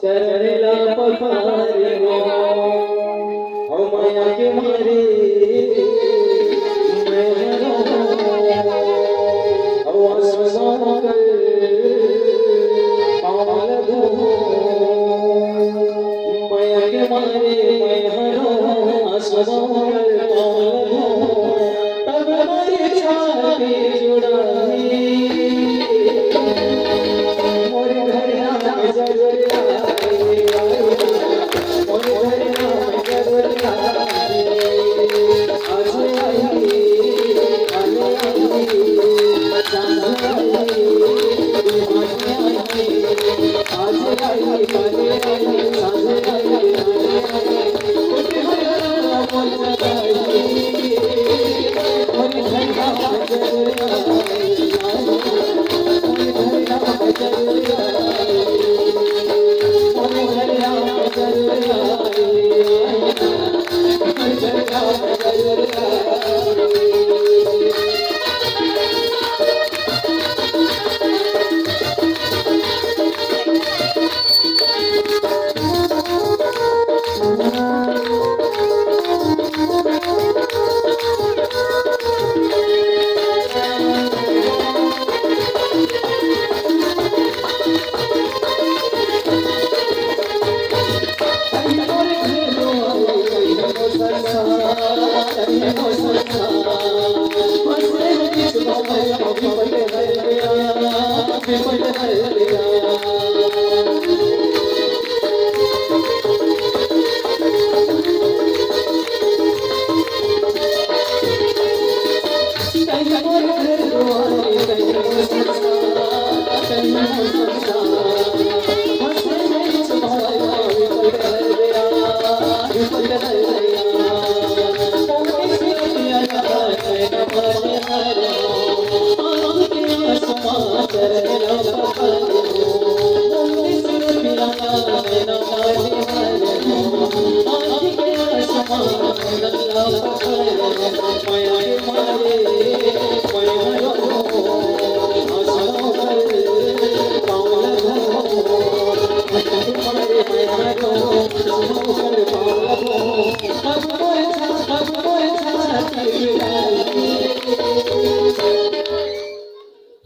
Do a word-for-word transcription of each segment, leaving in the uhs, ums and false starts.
चरण ला पखारे हो, ओ मया के मारे मैं रोवों, ओ आसमां कर पाँव लगों। मया के मारे मैं रोवों, आसमां कर पाँव लगों। तब मोर छाती जुड़ाही, मोर धरना में जरूर आई, मोर धरना में जरूर आई। आज आई, आज आई, आज आई, आज आई, आज आई, आज आई।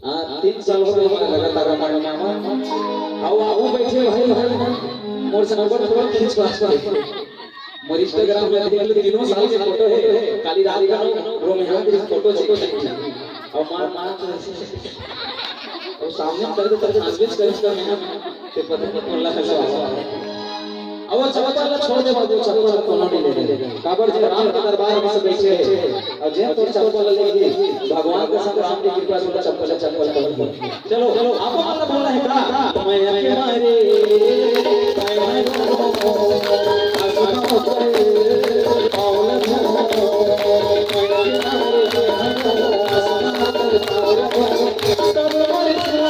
हाँ, तीन साल हो गए हमारे लगातार रामायण में। आओ, आओ, बैठे भाई, भाई, मोर से नंबर थोड़ा खींच पास। मोर Instagram में देख लो, तीनों साल के फोटो है। काली रात का रो में हाथ फोटो चेक किया। और मार, मार, और सामने कर दे, कर दे, translate कर इसका मेहनत। ते पता नहीं कौन ला कैसा हुआ। अब वो चप्पल ला छोड़ दे बाबू, चप्पल ला कोनो नहीं ले ले। काबर जे राम के दरबार में से बैठे हैं, और जे तोर चप्पल ले ली, भगवान के संग राम की कृपा से चप्पल, चप्पल कर दो। चलो, चलो, आप मतलब बोल रहे हैं का? मैं के मारे, मैं मरो, असुखा होकर, पावल धरो, मैं के मारे, मैं मरो, असुखा होकर, पावल धरो।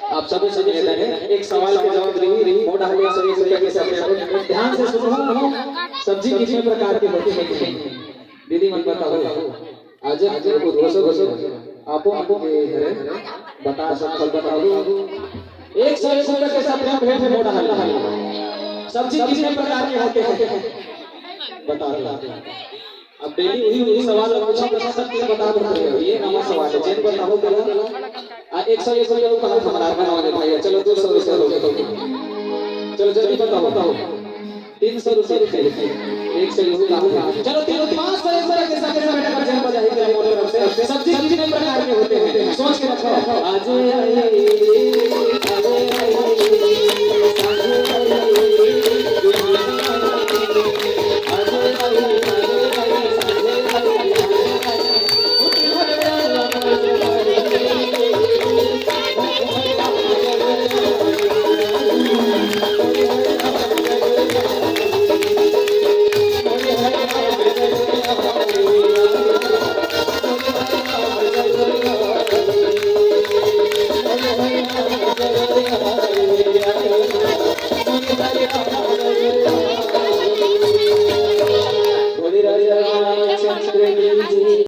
आप सभी से निवेदन है, एक सवाल के जवाब देही, मोर डाहर ले एक सौ एक रुपया के साथ ध्यान से सुनो। सब्जी कितने प्रकार के होते हैं? दीदी मन बताओ। आज एक उद्घोषक हो, आपो मन के हरे, बता, सब फल बताओ। एक सौ एक रुपया के साथ भेंट है, मोर डाहर ले। सब्जी कितने प्रकार के होते हैं? बता दो। अब डेली वही, वही सवाल पूछा, बता सकते हैं, बता दो। ये नवा सवाल है, जेन बताओ, बोलो। आ, एक सौ एक रुपया ऊपर हमारा आने वाले भाई, चलो, दो सौ रुपया हो गया। चलो, जल्दी बताओ, बताओ। तीन सौ रुपया लिखे, एक सौ एक रुपया। चलो, तीन, पाँच सौ एक रुपया के साथ में बेटा, जेन बजाही के मोर तरफ से। सब्जी कितने प्रकार के होते हैं? सोच के रखो। आज